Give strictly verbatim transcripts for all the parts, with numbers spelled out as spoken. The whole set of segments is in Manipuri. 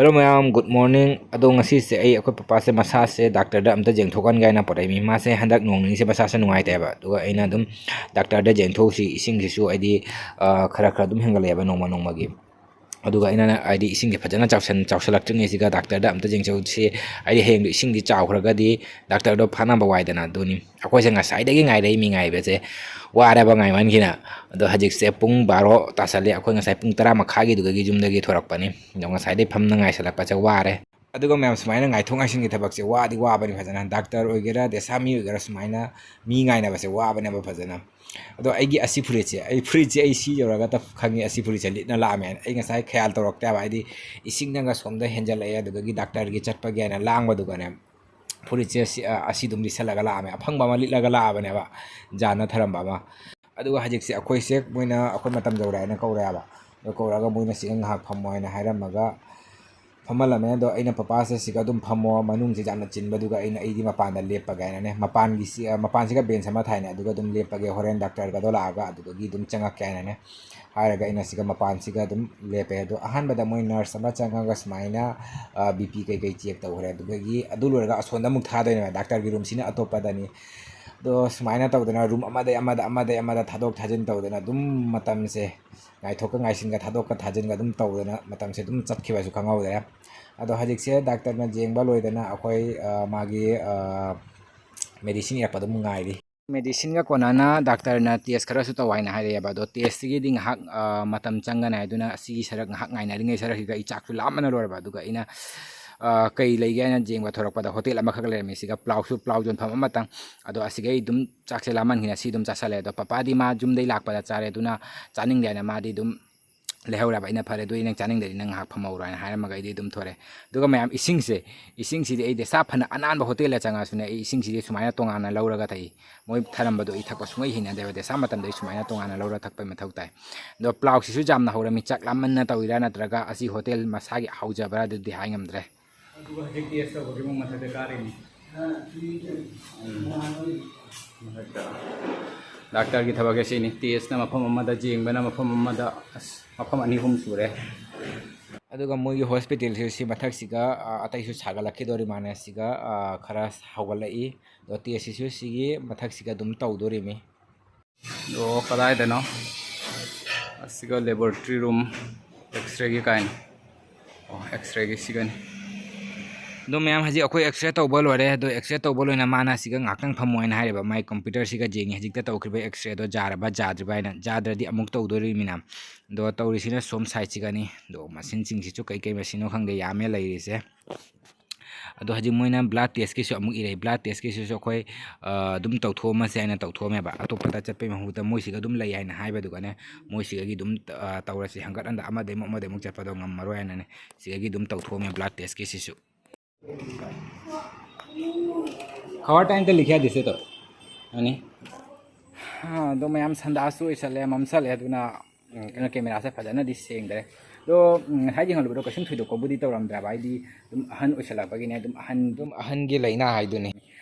Hello ꯃꯌꯥꯝ, good morning꯫ ꯑꯗꯣ ꯉꯁꯤꯁꯦ ꯑꯩ ꯑꯩꯈꯣꯏ ꯄꯄꯥꯁꯦ ꯃꯁꯥꯁꯦ ꯗꯥꯛꯇꯔꯗ ꯑꯝꯇ ꯌꯦꯡꯊꯣꯛꯍꯟꯒꯦ ꯍꯥꯏꯅ ꯄꯨꯔꯛꯏꯃꯤ꯫ ꯃꯥꯁꯦ ꯍꯟꯗꯛ ꯅꯣꯡ ꯅꯤꯅꯤꯁꯦ ꯃꯁꯥꯁꯦ ꯅꯨꯡꯉꯥꯏꯇꯦꯕ꯫ ꯑꯗꯨꯒ ꯑꯩꯅ ꯑꯗꯨꯝ ꯗꯥꯛꯇꯔꯗ ꯌꯦꯡꯊꯣꯛꯎꯁꯤ, ꯏꯁꯤꯡꯁꯤꯁꯨ ꯍꯥꯏꯗꯤ, ꯑ, ꯈꯔ ꯈꯔ ꯑꯗꯨꯝ ꯍꯦꯟꯒꯠꯂꯛꯑꯦꯕ ꯅꯣꯡꯃ ꯅꯣꯡꯃꯒꯤ꯫ ꯑꯗꯨꯒ ꯑꯩꯅ ꯍꯥꯏꯗꯤ ꯏꯁꯤꯡꯁꯦ ꯐꯖꯅ ꯆꯥꯎꯁꯟ-, ꯆꯥꯎꯁꯜꯂꯛꯇ꯭ꯔꯤꯉꯩꯁꯤꯒ ꯗꯥꯛꯇꯔꯗ ꯑꯝꯇ ꯌꯦꯡꯊꯣꯛꯁꯤ꯫ ꯍꯥꯏꯗꯤ ꯍꯌꯦꯡꯗꯣ ꯏꯁꯤꯡꯗꯤ ꯆꯥꯎꯈ꯭ꯔꯒꯗꯤ ꯗꯥꯛꯇꯔꯗꯣ ꯐꯥꯅꯕ ꯋꯥꯏꯗꯅ꯫ ꯑꯗꯨꯅꯤ ꯑꯩꯈꯣꯏꯁꯦ ꯉꯁꯥꯏꯗꯒꯤ ꯉꯥꯏꯔꯛꯏꯃꯤ, ꯉꯥꯏꯕꯁꯦ ꯋꯥꯔꯕ ꯉꯥꯏꯃꯟꯈꯤꯅ꯫ ꯑꯗꯣ ꯍꯧꯖꯤꯛꯁꯦ ꯄꯨꯡ ꯕꯥꯔꯣ ꯇꯥꯁꯜꯂꯦ꯫ ꯑꯩꯈꯣꯏ ꯉꯁꯥꯏ ꯄꯨꯡ ꯇꯔꯥ ꯃꯈꯥꯏꯒꯤꯗꯨꯗꯒꯤ ꯌꯨꯝꯗꯒꯤ ꯊꯣꯔꯛꯄꯅꯤ꯫ ꯑꯗꯣ ꯉꯁꯥꯏꯗꯩ ꯐꯝꯅ ꯉꯥꯏꯁꯜꯂꯛꯄꯁꯦ ꯋꯥꯔꯦ꯫ ꯑꯗꯨꯒ ꯃꯌꯥꯝ, ꯁꯨꯃꯥꯏꯅ ꯉꯥꯏꯊꯣꯛ ꯉꯥꯏꯁꯤꯟꯒꯤ ꯊꯕꯛꯁꯦ ꯋꯥꯗꯤ ꯋꯥꯕꯅꯤ ꯐꯖꯅ꯫ ꯗꯥꯛꯇꯔ ꯑꯣꯏꯒꯦꯔꯥ, ꯗꯦꯁꯥꯃꯤ ꯑꯣꯏꯒꯦꯔꯥ, ꯁꯨꯃꯥꯏꯅ ꯃꯤ ꯉꯥꯏꯅꯕꯁꯦ ꯋꯥꯕꯅꯦꯕ ꯐꯖꯅ꯫ ꯑꯗꯣ ꯑꯩꯒꯤ ꯑꯁꯤ ꯐꯨꯔꯤꯠꯁꯦ, ꯑꯩ ꯐꯨꯔꯤꯠꯁꯦ ꯑꯩ ꯁꯤ ꯌꯧꯔꯒ ꯈꯪꯉꯤ, ꯑꯁꯤ ꯐꯨꯔꯤꯠꯁꯦ ꯂꯤꯠꯅ ꯂꯥꯛꯑꯝꯃꯦ꯫ ꯑꯩ ꯉꯁꯥꯏ ꯈꯌꯥꯜ ꯇꯧꯔꯛꯇꯦꯕ, ꯍꯥꯏꯗꯤ ꯏꯁꯤꯡꯅꯒ ꯁꯣꯝꯗ ꯍꯦꯟꯖꯜꯂꯛꯑꯦ, ꯑꯗꯨꯗꯒꯤ ꯗꯥꯛꯇꯔꯒꯤ ꯆꯠꯄꯒꯤ ꯍꯥꯏꯅ ꯂꯥꯡꯕꯗꯨꯒꯅꯦ, ꯐꯨꯔꯤꯠꯁꯦ ꯁꯤ, ꯑ, ꯑꯁꯤ ꯑꯗꯨꯝ ꯂꯤꯠꯁꯜꯂꯒ ꯂꯥꯛꯑꯝꯃꯦ, ꯑꯐꯪꯕ ꯑꯃ ꯂꯤꯠꯂꯒ ꯂꯥꯛꯑꯕꯅꯦꯕ, ꯖꯥꯟꯅ ꯊꯔꯝꯕ ꯑꯃ꯫ ꯑꯗꯨꯒ ꯍꯧꯖꯤꯛꯁꯦ ꯑꯩꯈꯣꯏꯁꯦ ꯃꯣꯏꯅ, ꯑꯩꯈꯣꯏ ꯃꯇꯝ ꯌꯧꯔꯛꯑꯦꯅ ꯀꯧꯔꯛꯑꯦꯕ꯫ ꯑꯗꯣ ꯀꯧꯔꯛꯑꯒ ꯃꯣꯏꯅ ꯁꯤꯗ ꯉꯥꯏꯍꯥꯛ ꯐꯝꯃꯣ ꯍꯥꯏꯅ ꯍꯥꯏꯔꯝꯃꯒ ꯐꯝꯍꯜꯂꯝꯃꯦ꯫ ꯑꯗꯣ ꯑꯩꯅ, "ꯄꯄꯥꯁꯦ ꯁꯤꯒ ꯑꯗꯨꯝ ꯐꯝꯃꯣ, ꯃꯅꯨꯡꯁꯦ ꯌꯥꯝꯅ ꯆꯤꯟꯕꯗꯨꯒ ꯑꯩꯅ, ꯑꯩꯗꯤ ꯃꯄꯥꯟꯗ ꯂꯦꯞꯄꯒꯦ" ꯍꯥꯏꯅꯅꯦ, ꯃꯄꯥꯟꯒꯤ ꯁꯤ-, ꯑ, ꯃꯄꯥꯟꯁꯤꯒ ꯕꯦꯟꯁ ꯑꯃ ꯊꯥꯏꯅꯦ, ꯑꯗꯨꯒ ꯑꯗꯨꯝ ꯂꯦꯞꯄꯒꯦ, ꯍꯣꯔꯦꯟ ꯗꯥꯛꯇꯔꯒꯗꯣ ꯂꯥꯛꯑꯒ ꯑꯗꯨꯗꯒꯤ ꯑꯗꯨꯝ ꯆꯪꯉꯛꯀꯦ ꯍꯥꯏꯅꯅꯦ ꯍꯥꯏꯔꯒ ꯑꯩꯅ ꯁꯤꯒ ꯃꯄꯥꯟꯁꯤꯒ ꯑꯗꯨꯝ ꯂꯦꯞꯄꯦ꯫ ꯑꯗꯣ ꯑꯍꯥꯟꯕꯗ ꯃꯣꯏ ꯅꯔꯁ ꯑꯃ ꯆꯪꯉꯒ ꯁꯨꯃꯥꯏꯅ, ꯑ, ꯕꯤ ꯄꯤ ꯀꯩꯀꯩ ꯆꯦꯛ ꯇꯧꯈ꯭ꯔꯦ꯫ ꯑꯗꯨꯗꯒꯤ ꯑꯗꯨ ꯂꯣꯏꯔꯒ ꯑꯁꯣꯝꯗ ꯑꯃꯨꯛ ꯊꯥꯗꯣꯏꯅꯦꯕ, ꯗꯥꯛꯇꯔꯒꯤ ꯔꯨꯝꯁꯤꯅ ꯑꯇꯣꯞꯄꯗꯅꯤ꯫ ꯑꯗꯣ ꯁꯨꯃꯥꯏꯅ ꯇꯧꯗꯅ ꯔꯨꯝ ꯑꯃꯗꯩ ꯑꯃꯗ, ꯑꯃꯗꯩ ꯑꯃꯗ ꯊꯥꯗꯣꯛ ꯊꯥꯖꯤꯟ ꯇꯧꯗꯅ ꯑꯗꯨꯝ ꯃꯇꯝꯁꯦ ꯉꯥꯏꯊꯣꯛꯀ ꯉꯥꯏꯁꯤꯟꯒ, ꯊꯥꯗꯣꯛꯀ ꯊꯥꯖꯤꯟꯒ ꯑꯗꯨꯝ ꯇꯧꯗꯅ ꯃꯇꯝꯁꯦ ꯑꯗꯨꯝ ꯆꯠꯈꯤꯕꯁꯨ ꯈꯪꯍꯧꯗ꯭ꯔꯦ꯫ ꯑꯗꯣ ꯍꯧꯖꯤꯛꯁꯦ ꯗꯥꯛꯇꯔꯅ ꯌꯦꯡꯕ ꯂꯣꯏꯗꯅ ꯑꯩꯈꯣꯏ, ꯑ, ꯃꯥꯒꯤ, ꯑ, ꯃꯦꯗꯤꯁꯤꯟ ꯏꯔꯛꯄ ꯑꯗꯨꯝ ꯉꯥꯏꯔꯤ꯫ ꯃꯦꯗꯤꯁꯤꯟꯒ ꯀꯣꯟꯅꯅ ꯗꯥꯛꯇꯔꯅ ꯇꯦꯁ ꯈꯔꯁꯨ ꯇꯧ ꯍꯥꯏꯅ ꯍꯥꯏꯔꯛꯑꯦꯕ꯫ ꯑꯗꯣ ꯇꯦꯁꯁꯤꯒꯤꯗꯤ ꯉꯥꯏꯍꯥꯛ, ꯑ, ꯃꯇꯝ ꯆꯪꯒꯅꯤ ꯍꯥꯏꯗꯨꯅ ꯑꯁꯤꯒꯤ ꯁꯔꯨꯛ ꯉꯥꯏꯍꯥꯛ ꯉꯥꯏꯅꯔꯤꯉꯩ ꯁꯔꯨꯛꯁꯤꯗ ꯑꯩ ꯆꯥꯛꯁꯨ ꯂꯥꯝꯕꯅ ꯂꯣꯏꯔꯕ꯫ ꯑꯗꯨꯒ ꯑꯩꯅ, ꯑ, ꯀꯩ ꯂꯩꯒꯦ ꯍꯥꯏꯅ ꯌꯦꯡꯕ ꯊꯣꯔꯛꯄꯗ ꯍꯣꯇꯦꯜ ꯑꯃꯈꯛ ꯂꯩꯔꯝꯃꯤ꯫ ꯁꯤꯒ ꯄ꯭ꯂꯥꯎꯁꯨ, ꯄ꯭ꯂꯥꯎ ꯌꯣꯟꯐꯝ ꯑꯃꯇꯪ꯫ ꯑꯗꯣ ꯑꯁꯤꯒ ꯑꯩ ꯑꯗꯨꯝ ꯆꯥꯛꯁꯦ ꯂꯥꯝꯃꯟꯈꯤꯅ ꯁꯤ ꯑꯗꯨꯝ ꯆꯥꯁꯜꯂꯦ꯫ ꯑꯗꯣ ꯄꯄꯥꯗꯤ ꯃꯥ ꯌꯨꯝꯗꯩ ꯂꯥꯛꯄꯗ ꯆꯥꯔꯦ, ꯑꯗꯨꯅ ꯆꯥꯅꯤꯡꯗꯦ ꯍꯥꯏꯅ ꯃꯥꯗꯤ ꯑꯗꯨꯝ ꯂꯩꯍꯧꯔꯦꯕ꯫ ꯑꯩꯅ, "ꯐꯔꯦ, ꯑꯗꯨꯗꯤ ꯅꯪ ꯆꯥꯅꯤꯡꯗ꯭ꯔꯗꯤ ꯅꯪ ꯉꯥꯏꯍꯥꯛ ꯐꯝꯍꯧꯔꯣ" ꯍꯥꯏꯅ ꯍꯥꯏꯔꯝꯃꯒ ꯑꯩꯗꯤ ꯑꯗꯨꯝ ꯊꯣꯔꯛꯑꯦ꯫ ꯑꯗꯨꯒ ꯃꯌꯥꯝ, ꯏꯁꯤꯡꯁꯦ, ꯏꯁꯤꯡꯁꯤꯗꯤ ꯑꯩ ꯗꯦꯁꯥ ꯐꯅ ꯑꯅꯥꯟꯕ ꯍꯣꯇꯦꯜꯗ ꯆꯪꯉꯛꯑꯁꯨꯅꯦ, ꯑꯩ ꯏꯁꯤꯡꯁꯤꯗꯤ ꯁꯨꯃꯥꯏꯅ ꯇꯣꯉꯥꯟꯅ ꯂꯧꯔꯒ ꯊꯛꯏ꯫ ꯃꯣꯏ ꯊꯔꯝꯕꯗꯣ ꯑꯩ ꯊꯛꯄ ꯁꯨꯡꯍꯩ ꯍꯩꯅꯗꯦꯕ꯫ ꯗꯦꯁꯥ ꯃꯇꯝꯗ ꯑꯩ ꯁꯨꯃꯥꯏꯅ ꯇꯣꯉꯥꯟꯅ ꯂꯧꯔ ꯊꯛꯄꯩ ꯃꯊꯧ ꯇꯥꯏ꯫ ꯑꯗꯣ ꯄ꯭ꯂꯥꯎꯁꯤꯁꯨ ꯌꯥꯝꯅ ꯍꯧꯔꯝꯃꯤ꯫ ꯆꯥꯛ ꯂꯥꯝꯃꯟꯅ ꯇꯧꯔꯤꯔꯥ ꯅꯠꯇ꯭ꯔꯒ ꯑꯁꯤ ꯍꯣꯇꯦꯜ ꯃꯁꯥꯒꯤ ꯍꯧꯖꯕ꯭ꯔꯥ, ꯑꯗꯨꯗꯤ ꯍꯥꯏ ꯉꯝꯗ꯭ꯔꯦ꯫ ꯑꯗꯨꯒ ꯍꯧꯖꯤꯛ ꯇꯦꯁ ꯇꯧꯕꯒꯤ ꯑꯃꯨꯛ ꯃꯊꯛꯇ ꯀꯥꯔꯤꯅꯤ꯫ ꯎꯝ꯫ ꯃꯊꯛꯇ꯫ ꯗꯥꯛꯇꯔꯒꯤ ꯊꯕꯛꯁꯦ ꯁꯤꯅꯤ꯫ ꯇꯦꯁꯅ ꯃꯐꯝ ꯑꯃꯗ, ꯌꯦꯡꯕꯅ ꯃꯐꯝ ꯑꯃꯗ, ꯑꯁ, ꯃꯐꯝ ꯑꯅꯤ ꯑꯍꯨꯝ ꯁꯨꯔꯦ꯫ ꯑꯗꯨꯒ ꯃꯣꯏꯒꯤ ꯍꯣꯁꯄꯤꯇꯥꯜꯁꯨ ꯁꯤ ꯃꯊꯛꯁꯤꯒ, ꯑ, ꯑꯇꯩꯁꯨ ꯁꯥꯒꯠꯂꯛꯈꯤꯗꯣꯔꯤ ꯃꯥꯅꯦ꯫ ꯁꯤꯒ, ꯑ, ꯈꯔ ꯍꯧꯒꯠꯂꯛꯏ꯫ ꯑꯗꯣ ꯇꯦꯁꯁꯤꯁꯨ ꯁꯤꯒꯤ ꯃꯊꯛꯁꯤꯒ ꯑꯗꯨꯝ ꯇꯧꯗꯣꯔꯤꯃꯤ꯫ ꯑꯣ, ꯀꯗꯥꯏꯗꯅꯣ? ꯑꯁꯤꯒ laboratory room, X-ray ꯒꯤ ꯀꯥꯏꯅ꯫ ꯑꯣ, X-ray ꯒꯤ ꯁꯤꯒꯅꯤ꯫ ꯑꯗꯣ ꯃꯌꯥꯝ, ꯍꯧꯖꯤꯛ ꯑꯩꯈꯣꯏ X-ray ꯇꯧꯕ ꯂꯣꯏꯔꯦ꯫ ꯑꯗꯣ X-ray ꯇꯧꯕ ꯂꯣꯏꯅ ꯃꯥꯅ ꯁꯤꯒ ꯉꯥꯛꯇꯪ ꯐꯝꯃꯣ ꯍꯥꯏꯅ ꯍꯥꯏꯔꯦꯕ꯫ ꯃꯥꯏ computer ꯁꯤꯒ ꯌꯦꯡꯉꯤ꯫ ꯍꯧꯖꯤꯛꯇ ꯇꯧꯈ꯭ꯔꯤꯕ X-ray ꯗꯣ ꯌꯥꯔꯕ ꯌꯥꯗ꯭ꯔꯤꯕ ꯍꯥꯏꯅ꯫ ꯌꯥꯗ꯭ꯔꯗꯤ ꯑꯃꯨꯛ ꯇꯧꯗꯣꯔꯤꯃꯤꯅ꯫ ꯑꯗꯣ ꯇꯧꯔꯤꯁꯤꯅ ꯁꯣꯝ side ꯁꯤꯒꯅꯤ꯫ ꯑꯗꯣ machine ꯁꯤꯡꯁꯤꯁꯨ ꯀꯩ ꯀꯩ machine ꯅꯣ ꯈꯪꯗꯦ, ꯌꯥꯝꯃꯦ ꯂꯩꯔꯤꯁꯦ꯫ ꯑꯗꯣ ꯍꯧꯖꯤꯛ ꯃꯣꯏꯅ blood test ꯀꯤꯁꯨ ꯑꯃꯨꯛ ꯏꯔꯛꯏ꯫ Blood test ꯀꯤꯁꯤꯁꯨ ꯑꯩꯈꯣꯏ, ꯑ, ꯑꯗꯨꯝ ꯇꯧꯊꯣꯛꯑꯝꯃꯁꯦ ꯍꯥꯏꯅ ꯇꯧꯊꯣꯛꯑꯝꯃꯦꯕ꯫ ꯑꯇꯣꯞꯄꯗ ꯆꯠꯄꯩ ꯃꯍꯨꯠꯇ ꯃꯣꯏꯁꯤꯒ ꯑꯗꯨꯝ ꯂꯩ ꯍꯥꯏꯅ ꯍꯥꯏꯕꯗꯨꯒꯅꯦ, ꯃꯣꯏꯁꯤꯒꯗꯤ ꯑꯗꯨꯝ, ꯑ, ꯇꯧꯔꯁꯤ꯫ ꯍꯪꯒꯠ ꯍꯟꯗ ꯑꯃꯗꯩ ꯑꯃꯨꯛ ꯑꯃꯗꯩ ꯑꯃꯨꯛ ꯆꯠꯄꯗꯣ ꯉꯝꯃꯔꯣꯏ ꯍꯥꯏꯅꯅꯦ, ꯁꯤꯗꯒꯤ ꯑꯗꯨꯝ ꯇꯧꯊꯣꯛꯑꯝꯃꯦ blood test ꯀꯤꯁꯤꯁꯨ꯫ ꯈꯕꯔ ꯇꯥꯏꯝꯇ ꯂꯤꯈꯦ ꯍꯥꯏꯗꯤ ꯁꯦ ꯇꯧ꯫ ꯑꯅꯤ꯫ ꯑꯗꯣ ꯃꯌꯥꯝ ꯁꯟꯗꯥꯁꯨ ꯑꯣꯏꯁꯜꯂꯦ, ꯃꯝꯁꯜꯂꯦ, ꯑꯗꯨꯅ, ꯎꯝ, ꯀꯩꯅꯣ, camera ꯁꯦ ꯐꯖꯅꯗꯤ ꯁꯦꯡꯗ꯭ꯔꯦ꯫ ꯑꯗꯣ, ꯎꯝ, ꯉꯁꯥꯏ ꯌꯦꯡꯍꯜꯂꯨꯕꯗꯣ ꯀꯩꯁꯨꯝ ꯊꯣꯏꯗꯣꯛꯄꯕꯨꯗꯤ ꯇꯧꯔꯝꯗ꯭ꯔꯕ, ꯍꯥꯏꯗꯤ ꯑꯗꯨꯝ ꯑꯍꯟ ꯑꯣꯏꯁꯜꯂꯛꯄꯒꯤꯅꯦ, ꯑꯗꯨꯝ ꯑꯍꯟ, ꯑꯗꯨꯝ ꯑꯍꯟꯒꯤ ꯂꯥꯏꯅꯥ ꯍꯥꯏꯗꯨꯅꯤ꯫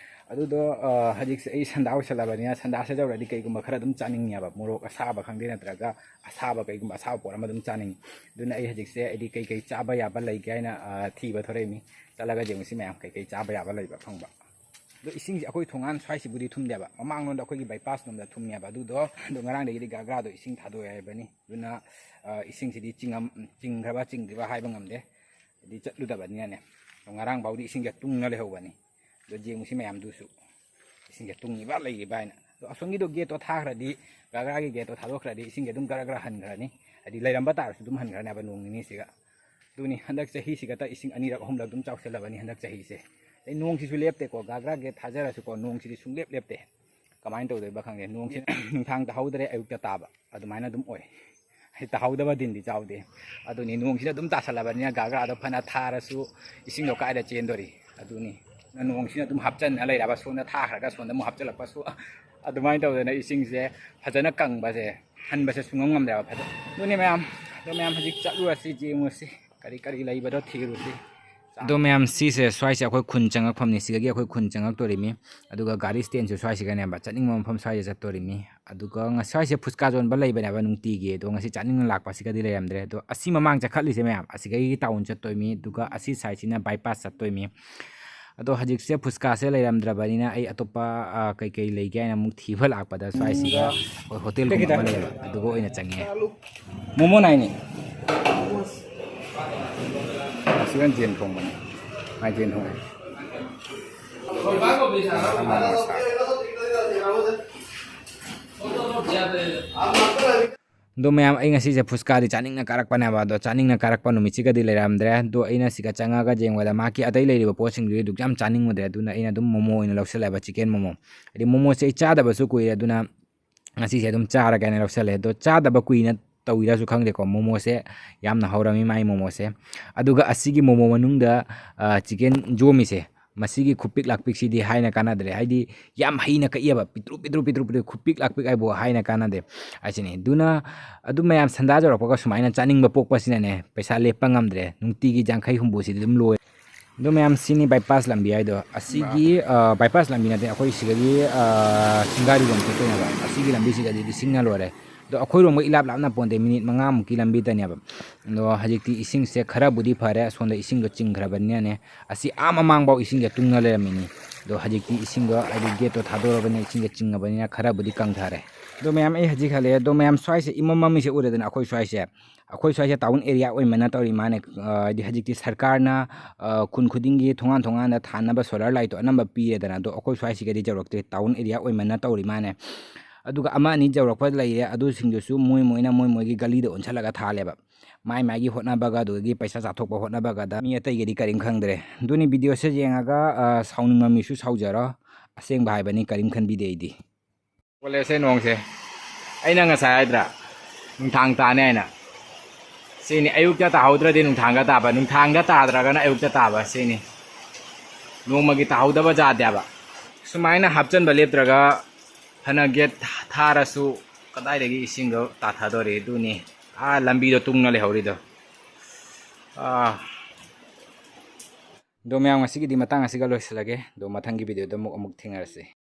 ꯑꯗꯨꯗꯣ, ꯑ, ꯍꯧꯖꯤꯛꯁꯦ ꯑꯩ ꯁꯟꯗꯥ ꯑꯣꯏꯁꯜꯂꯕꯅꯤꯅ, ꯁꯟꯗꯥꯁꯦ ꯇꯧꯔꯗꯤ ꯀꯩꯒꯨꯝꯕ ꯈꯔ ꯑꯗꯨꯝ ꯆꯥꯅꯤꯡꯉꯦꯕ, ꯃꯣꯔꯣꯛ ꯑꯁꯥꯕ ꯈꯪꯗꯦ, ꯅꯠꯇ꯭ꯔꯒ ꯑꯁꯥꯕ, ꯀꯩꯒꯨꯝꯕ ꯑꯁꯥꯕ ꯄꯣꯠ ꯑꯃ ꯑꯗꯨꯝ ꯆꯥꯅꯤꯡꯉꯤ꯫ ꯑꯗꯨꯅ ꯑꯩ ꯍꯧꯖꯤꯛꯁꯦ, ꯍꯥꯏꯗꯤ ꯀꯩꯀꯩ ꯆꯥꯕ ꯌꯥꯕ ꯂꯩꯒꯦ ꯍꯥꯏꯅ, ꯑ, ꯊꯤꯕ ꯊꯣꯔꯛꯏꯅꯤ꯫ ꯆꯠꯂꯒ ꯌꯦꯡꯉꯨꯁꯤ ꯃꯌꯥꯝ, ꯀꯩꯀꯩ ꯆꯥꯕ ꯌꯥꯕ ꯂꯩꯕ ꯐꯪꯕ꯫ ꯑꯗꯣ ꯏꯁꯤꯡꯁꯦ ꯑꯩꯈꯣꯏ ꯊꯣꯡꯒꯥꯟ ꯁ꯭ꯋꯥꯏꯁꯤꯕꯨꯗꯤ ꯊꯨꯝꯗꯦꯕ, ꯃꯃꯥꯡꯂꯣꯝꯗ ꯑꯩꯈꯣꯏꯒꯤ bypass ꯂꯣꯝꯗ ꯊꯨꯝꯃꯦꯕ꯫ ꯑꯗꯨꯗꯣ, ꯑꯗꯣ ꯉꯔꯥꯡꯗꯒꯤꯗꯤ ꯒꯥꯒ꯭ꯔꯥꯗꯣ ꯏꯁꯤꯡ ꯊꯥꯗꯣꯛꯑꯦ ꯍꯥꯏꯕꯅꯤ꯫ ꯑꯗꯨꯅ, ꯑ, ꯏꯁꯤꯡꯁꯤꯗꯤ ꯆꯤꯡꯉꯝ-, ꯆꯤꯡꯈ꯭ꯔꯕ ꯆꯤꯡꯗ꯭ꯔꯤꯕ ꯍꯥꯏꯕ ꯉꯝꯗꯦ, ꯍꯥꯏꯗꯤ ꯆꯠꯂꯨꯗꯕꯅꯤꯅꯅꯦ꯫ ꯑꯗꯣ ꯉꯔꯥꯡ ꯐꯥꯎꯗꯤ ꯏꯁꯤꯡꯁꯦ ꯇꯨꯡꯅ ꯂꯩꯍꯧꯕꯅꯤ꯫ ꯑꯗꯣ ꯌꯦꯡꯉꯨꯁꯤ ꯃꯌꯥꯝꯗꯨꯁꯨ, ꯏꯁꯤꯡꯁꯦ ꯇꯨꯡꯉꯤꯕ ꯂꯩꯔꯤꯕ ꯍꯥꯏꯅ꯫ ꯑꯗꯣ ꯑꯁꯣꯝꯒꯤꯗꯣ gate ꯇꯣ ꯊꯥꯈ꯭ꯔꯗꯤ, ꯒꯥꯒ꯭ꯔꯥꯒꯤ gate ꯇꯣ ꯊꯥꯗꯣꯛꯈ꯭ꯔꯗꯤ ꯏꯁꯤꯡꯁꯦ ꯑꯗꯨꯝ ꯒꯔ ꯒꯔ ꯍꯟꯈ꯭ꯔꯅꯤ, ꯍꯥꯏꯗꯤ ꯂꯩꯔꯝꯕ ꯇꯥꯔꯁꯨ ꯑꯗꯨꯝ ꯍꯟꯈ꯭ꯔꯅꯦꯕ ꯅꯣꯡ ꯅꯤꯅꯤꯁꯤꯒ꯫ ꯑꯗꯨꯅꯤ, ꯍꯟꯗꯛ ꯆꯍꯤꯁꯤꯒꯇ ꯏꯁꯤꯡ ꯑꯅꯤꯔꯛ ꯑꯍꯨꯝꯂꯛ ꯑꯗꯨꯝ ꯆꯥꯎꯁꯤꯜꯂꯕꯅꯤ ꯍꯟꯗꯛ ꯆꯍꯤꯁꯦ꯫ ꯑꯗꯩ ꯅꯣꯡꯁꯤꯁꯨ ꯂꯦꯞꯇꯦꯀꯣ, ꯒꯥꯒ꯭ꯔꯥ gate ꯊꯥꯖꯔꯁꯨꯀꯣ, ꯅꯣꯡꯁꯤꯗꯤ ꯁꯨꯡꯂꯦꯞ ꯂꯦꯞꯇꯦ꯫ ꯀꯃꯥꯏꯅ ꯇꯧꯗꯣꯏꯕ ꯈꯪꯗꯦ, ꯅꯣꯡꯁꯤ ꯅꯨꯡꯗꯥꯡ ꯇꯥꯍꯧꯗ꯭ꯔꯦ, ꯑꯌꯨꯛꯇ ꯇꯥꯕ, ꯑꯗꯨꯃꯥꯏꯅ ꯑꯗꯨꯝ ꯑꯣꯏ꯫ ꯍꯥꯏꯗꯤ ꯇꯥꯍꯧꯗꯕ ꯗꯤꯟꯗꯤ ꯆꯥꯎꯗꯦ꯫ ꯑꯗꯨꯅꯤ, ꯅꯣꯡꯁꯤꯅ ꯑꯗꯨꯝ ꯇꯥꯁꯜꯂꯕꯅꯤꯅ ꯒꯥꯒ꯭ꯔꯥꯗꯣ ꯐꯅ ꯊꯥꯔꯁꯨ ꯏꯁꯤꯡꯗꯣ ꯀꯥꯏꯗ ꯆꯦꯟꯗꯣꯔꯤ? ꯑꯗꯨꯅꯤ, ꯅꯣꯡꯁꯤꯅ ꯑꯗꯨꯝ ꯍꯥꯞꯆꯟꯅ ꯂꯩꯔꯕ, ꯁꯣꯝꯗ ꯊꯥꯈ꯭ꯔꯒ ꯁꯣꯝꯗ ꯑꯃꯨꯛ ꯍꯥꯞꯆꯜꯂꯛꯄꯁꯨ, ꯑꯗꯨꯃꯥꯏꯅ ꯇꯧꯗꯅ ꯏꯁꯤꯡꯁꯦ ꯐꯖꯅ ꯀꯪꯕꯁꯦ, ꯍꯟꯕꯁꯦ ꯁꯨꯡꯉꯝ ꯉꯝꯗꯦꯕ ꯐꯖ-, ꯑꯗꯨꯅꯤ ꯃꯌꯥꯝ꯫ ꯑꯗꯣ ꯃꯌꯥꯝ, ꯍꯧꯖꯤꯛ ꯆꯠꯂꯨꯔꯁꯤ, ꯌꯦꯡꯉꯨꯔꯁꯤ, ꯀꯔꯤ ꯀꯔꯤ ꯂꯩꯕꯗꯣ ꯊꯤꯔꯨꯁꯤ꯫ ꯑꯗꯣ ꯃꯌꯥꯝ, ꯁꯤꯁꯦ, ꯁ꯭ꯋꯥꯏꯁꯦ ꯑꯩꯈꯣꯏ ꯈꯨꯟ ꯆꯪꯉꯛꯐꯝꯅꯤ꯫ ꯁꯤꯗꯒꯤ ꯑꯩꯈꯣꯏ ꯈꯨꯟ ꯆꯪꯉꯛꯇꯣꯔꯤꯃꯤ꯫ ꯑꯗꯨꯒ ꯒꯥꯔꯤ ꯁ꯭ꯇꯦꯟꯁꯨ ꯁ꯭ꯋꯥꯏꯁꯤꯒꯅꯦꯕ꯫ ꯆꯠꯅꯤꯡꯕ ꯃꯐꯝ ꯁ꯭ꯋꯥꯏꯁꯦ ꯆꯠꯇꯣꯔꯤꯃꯤ꯫ ꯑꯗꯨꯒ ꯉ-, ꯁ꯭ꯋꯥꯏꯁꯦ ꯐꯨꯁꯀꯥ ꯌꯣꯟꯕ ꯂꯩꯕꯅꯦꯕ ꯅꯨꯡꯇꯤꯒꯤ꯫ ꯑꯗꯣ ꯉꯁꯤ ꯆꯥꯅꯤꯡꯅ ꯂꯥꯛꯄ ꯑꯁꯤꯒꯗꯤ ꯂꯩꯔꯝꯗ꯭ꯔꯦ꯫ ꯑꯗꯣ ꯑꯁꯤ ꯃꯃꯥꯡ ꯆꯠꯈꯠꯂꯤꯁꯦ ꯃꯌꯥꯝ, ꯑꯁꯤꯗꯒꯤ ꯇꯥꯎꯟ ꯆꯠꯇꯣꯏꯃꯤ꯫ ꯑꯗꯨꯒ ꯑꯁꯤ ꯁꯥꯏꯠꯁꯤꯅ ꯕꯥꯏꯄꯥꯁ ꯆꯠꯇꯣꯏꯃꯤ꯫ ꯑꯗꯣ ꯍꯧꯖꯤꯛꯁꯦ ꯐꯨꯁꯀꯥꯁꯦ ꯂꯩꯔꯝꯗ꯭ꯔꯕꯅꯤꯅ ꯑꯩ ꯑꯇꯣꯞꯄ, ꯑ, ꯀꯩꯀꯩ ꯂꯩꯒꯦ ꯍꯥꯏꯅ ꯑꯃꯨꯛ ꯊꯤꯕ ꯂꯥꯛꯄꯗ ꯁ꯭ꯋꯥꯏꯁꯤꯗ ꯍꯣꯏ, ꯍꯣꯇꯦꯜꯒꯨꯝꯕ ꯑꯃ ꯂꯩꯌꯦꯕ꯫ ꯑꯗꯨꯒ ꯑꯣꯏꯅ ꯆꯪꯉꯦ꯫ ꯃꯣꯃꯣ ꯅꯥꯏꯅꯦ꯫ ꯁꯤꯒ ꯌꯦꯟ ꯊꯣꯡꯕꯅꯦ꯫ ꯃꯥꯏ ꯌꯦꯟ ꯊꯣꯡꯉꯦ꯫ ꯑꯗꯣ ꯃꯌꯥꯝ, ꯑꯩ ꯉꯁꯤꯁꯦ ꯐꯨꯁꯀꯥꯗꯤ ꯆꯥꯅꯤꯡꯅ ꯀꯥꯔꯛꯄꯅꯦꯕ꯫ ꯑꯗꯣ ꯆꯥꯅꯤꯡꯅ ꯀꯥꯔꯛꯄ ꯅꯨꯃꯤꯠꯁꯤꯒꯗꯤ ꯂꯩꯔꯝꯗ꯭ꯔꯦ꯫ ꯑꯗꯣ ꯑꯩꯅ ꯁꯤꯒ ꯆꯪꯉꯒ ꯌꯦꯡꯕꯗ ꯃꯥꯒꯤ ꯑꯇꯩ ꯂꯩꯔꯤꯕ ꯄꯣꯠꯁꯤꯡꯗꯨꯗꯤ ꯑꯗꯨꯛ ꯌꯥꯝ ꯆꯥꯅꯤꯡꯉꯨꯗ꯭ꯔꯦ꯫ ꯑꯗꯨꯅ ꯑꯩꯅ ꯑꯗꯨꯝ ꯃꯣꯃꯣ ꯑꯣꯏꯅ ꯂꯧꯁꯜꯂꯦꯕ, ꯆꯤꯀꯦꯟ ꯃꯣꯃꯣ꯫ ꯍꯥꯏꯗꯤ ꯃꯣꯃꯣꯁꯦ ꯑꯩ ꯆꯥꯗꯕꯁꯨ ꯀꯨꯏꯔꯦ꯫ ꯑꯗꯨꯅ ꯉꯁꯤꯁꯦ ꯑꯗꯨꯝ ꯆꯥꯔꯒꯦꯅ ꯂꯧꯁꯜꯂꯦ꯫ ꯑꯗꯣ ꯆꯥꯗꯕ ꯀꯨꯏꯅ ꯇꯧꯔꯤꯔꯁꯨ ꯈꯪꯗꯦꯀꯣ, ꯃꯣꯃꯣꯁꯦ ꯌꯥꯝꯅ ꯍꯧꯔꯝꯃꯤ ꯃꯥꯏ ꯃꯣꯃꯣꯁꯦ꯫ ꯑꯗꯨꯒ ꯑꯁꯤꯒꯤ ꯃꯣꯃꯣ ꯃꯅꯨꯡꯗ, ꯑ, ꯆꯤꯀꯦꯟ ꯌꯣꯝꯃꯤꯁꯦ, ꯃꯁꯤꯒꯤ ꯈꯨꯄꯤꯛ ꯂꯥꯛꯄꯤꯛꯁꯤꯗꯤ ꯍꯥꯏꯅ ꯀꯥꯟꯅꯗ꯭ꯔꯦ꯫ ꯍꯥꯏꯗꯤ ꯌꯥꯝ ꯍꯩꯅ ꯀꯛꯑꯦꯕ, ꯄꯤꯛꯇ꯭ꯔꯨ ꯄꯤꯛꯇ꯭ꯔꯨ ꯄꯤꯛꯇ꯭ꯔꯨ ꯄꯤꯛꯇ꯭ꯔꯨ, ꯈꯨꯄꯤꯛ ꯂꯥꯛꯄꯤꯛ ꯍꯥꯏꯕꯨ ꯍꯥꯏꯅ ꯀꯥꯟꯅꯗꯦ ꯍꯥꯏꯁꯤꯅꯤ꯫ ꯑꯗꯨꯅ ꯑꯗꯨꯝ ꯃꯌꯥꯝ ꯁꯟꯗꯥ ꯌꯧꯔꯛꯄꯒ ꯁꯨꯃꯥꯏꯅ ꯆꯥꯅꯤꯡꯕ ꯄꯣꯛꯄꯁꯤꯅꯅꯦ, ꯄꯩꯁꯥ ꯂꯦꯞꯄ ꯉꯝꯗ꯭ꯔꯦ꯫ ꯅꯨꯡꯇꯤꯒꯤ ꯌꯥꯡꯈꯩ ꯍꯨꯝꯐꯨꯁꯤꯗꯤ ꯑꯗꯨꯝ ꯂꯣꯏ꯫ ꯑꯗꯣ ꯃꯌꯥꯝ, ꯁꯤꯅꯤ ꯕꯥꯏꯄꯥꯁ ꯂꯝꯕꯤ ꯍꯥꯏꯗꯣ꯫ ꯑꯁꯤꯒꯤ, ꯑ, ꯕꯥꯏꯄꯥꯁ ꯂꯝꯕꯤ ꯅꯠꯇꯦ, ꯑꯩꯈꯣꯏ ꯁꯤꯗꯒꯤ, ꯑ, ꯁꯤꯡꯒꯥꯔꯤꯔꯣꯝ ꯆꯠꯇꯣꯏꯅꯦꯕ꯫ ꯑꯁꯤꯒꯤ ꯂꯝꯕꯤꯁꯤꯒꯗꯤ ꯏꯁꯤꯡꯅ ꯂꯣꯏꯔꯦ꯫ ꯑꯗꯣ ꯑꯩꯈꯣꯏꯔꯣꯝꯒ ꯏꯂꯥꯞ ꯂꯥꯞꯅ ꯄꯣꯟꯗꯦ, ꯃꯤꯅꯤꯠ ꯃꯉꯥꯃꯨꯛꯀꯤ ꯂꯝꯕꯤꯗꯅꯦꯕ꯫ ꯑꯗꯣ ꯍꯧꯖꯤꯛꯇꯤ ꯏꯁꯤꯡꯁꯦ ꯈꯔꯕꯨꯗꯤ ꯐꯔꯦ, ꯑꯁꯣꯝꯗ ꯏꯁꯤꯡꯗꯣ ꯆꯤꯡꯈ꯭ꯔꯕꯅꯤꯅꯅꯦ꯫ ꯑꯁꯤ ꯑꯥ ꯃꯃꯥꯡꯐꯥꯎ ꯏꯁꯤꯡꯁꯦ ꯇꯨꯡꯅ ꯂꯩꯔꯝꯃꯤꯅꯤ꯫ ꯑꯗꯣ ꯍꯧꯖꯤꯛꯇꯤ ꯏꯁꯤꯡꯗꯣ, ꯍꯥꯏꯗꯤ ꯒꯦꯠꯇꯣ ꯊꯥꯗꯣꯔꯕꯅꯤꯅ, ꯏꯁꯤꯡꯁꯦ ꯆꯤꯡꯉꯕꯅꯤꯅ ꯈꯔꯕꯨꯗꯤ ꯀꯪꯊꯔꯦ꯫ ꯑꯗꯣ ꯃꯌꯥꯝ, ꯑꯩ ꯍꯧꯖꯤꯛ ꯍꯜꯂꯛꯑꯦ꯫ ꯑꯗꯣ ꯃꯌꯥꯝ, ꯁ꯭ꯋꯥꯏꯁꯦ ꯏꯃꯝ ꯃꯝꯃꯤꯁꯦ ꯎꯔꯦꯗꯅ, ꯑꯩꯈꯣꯏ ꯁ꯭ꯋꯥꯏꯁꯦ꯫ ꯑꯩꯈꯣꯏ ꯁ꯭ꯋꯥꯏꯁꯦ ꯇꯥꯎꯟ ꯑꯦꯔꯤꯌꯥ ꯑꯣꯏꯃꯟꯅ ꯇꯧꯔꯤ ꯃꯥꯅꯦ꯫ ꯑ, ꯍꯥꯏꯗꯤ ꯍꯧꯖꯤꯛꯇꯤ ꯁꯔꯀꯥꯔꯅ, ꯑ, ꯈꯨꯟ ꯈꯨꯗꯤꯡꯒꯤ ꯊꯣꯡꯒꯥꯟ ꯊꯣꯡꯒꯥꯟꯗ ꯊꯥꯅꯕ ꯁꯣꯂꯔ ꯂꯥꯏꯠꯇꯣ ꯑꯅꯝꯕ ꯄꯤꯔꯦꯗꯅ꯫ ꯑꯗꯣ ꯑꯩꯈꯣꯏ ꯁ꯭ꯋꯥꯏꯁꯤꯒꯗꯤ ꯌꯧꯔꯛꯇ꯭ꯔꯤ, ꯇꯥꯎꯟ ꯑꯦꯔꯤꯌꯥ ꯑꯣꯏꯃꯟꯅ ꯇꯧꯔꯤ ꯃꯥꯅꯦ꯫ ꯑꯗꯨꯒ ꯑꯃ ꯑꯅꯤ ꯌꯧꯔꯛꯄ ꯂꯩꯔꯦ, ꯑꯗꯨꯁꯤꯡꯗꯨꯁꯨ ꯃꯣꯏ ꯃꯣꯏꯅ ꯃꯣꯏ ꯃꯣꯏꯒꯤ ꯒꯂꯤꯗ ꯑꯣꯟꯁꯜꯂꯒ ꯊꯥꯜꯂꯦꯕ꯫ ꯃꯥꯏ ꯃꯥꯏꯒꯤ ꯍꯣꯠꯅꯕꯒ, ꯑꯗꯨꯗꯒꯤ ꯄꯩꯁꯥ ꯆꯥꯊꯣꯛꯄ ꯍꯣꯠꯅꯕꯒꯗ ꯃꯤ ꯑꯇꯩꯒꯗꯤ ꯀꯔꯤꯝ ꯈꯪꯗ꯭ꯔꯦ꯫ ꯑꯗꯨꯅꯤ ꯚꯤꯗꯤꯑꯣꯁꯦ ꯌꯦꯡꯉꯒ, ꯑ, ꯁꯥꯎꯅꯤꯡꯕ ꯃꯤꯁꯨ ꯁꯥꯎꯖꯔꯣ, ꯑꯁꯦꯡꯕ ꯍꯥꯏꯕꯅꯤ, ꯀꯔꯤꯝ ꯈꯟꯕꯤꯗꯦ ꯑꯩꯗꯤ꯫ ꯀꯣꯂꯦꯖꯁꯦ ꯅꯣꯡꯁꯦ, ꯑꯩꯅ ꯉꯁꯥꯏ ꯍꯥꯏꯗ꯭ꯔꯥ, ꯅꯨꯡꯊꯥꯡ ꯇꯥꯅꯤ ꯍꯥꯏꯅ꯫ ꯁꯤꯅꯤ, ꯑꯌꯨꯛꯇ ꯇꯥꯍꯧꯗ꯭ꯔꯗꯤ ꯅꯨꯡꯊꯥꯡꯗ ꯇꯥꯕ, ꯅꯨꯡꯊꯥꯡꯗ ꯇꯥꯗ꯭ꯔꯒꯅ ꯑꯌꯨꯛꯇ ꯇꯥꯕ, ꯁꯤꯅꯤ꯫ ꯅꯣꯡꯃꯒꯤ ꯇꯥꯍꯧꯗꯕ ꯖꯥꯠ ꯍꯥꯏꯕ꯫ ꯁꯨꯃꯥꯏꯅ ꯍꯥꯞꯆꯟꯕ ꯂꯦꯞꯇ꯭ꯔꯒ ꯐꯅ ꯒꯦꯠ ꯊꯥꯔꯁꯨ ꯀꯗꯥꯏꯗꯒꯤ ꯏꯁꯤꯡꯗꯣ ꯇꯥꯊꯗꯣꯔꯤ? ꯑꯗꯨꯅꯤ, ꯑꯥ ꯂꯝꯕꯤꯗꯣ ꯇꯨꯡꯅ ꯂꯩꯍꯧꯔꯤꯗꯣ꯫ ꯑꯥ꯫ ꯑꯗꯣ ꯃꯌꯥꯝ, ꯉꯁꯤꯒꯤꯗꯤ ꯃꯇꯥꯡ ꯑꯁꯤꯒ ꯂꯣꯏꯁꯤꯜꯂꯒꯦ꯫ ꯑꯗꯣ ꯃꯊꯪꯒꯤ videoꯗ ꯑꯃꯨꯛ ꯑꯃꯨꯛ ꯊꯦꯡꯅꯔꯁꯤ꯫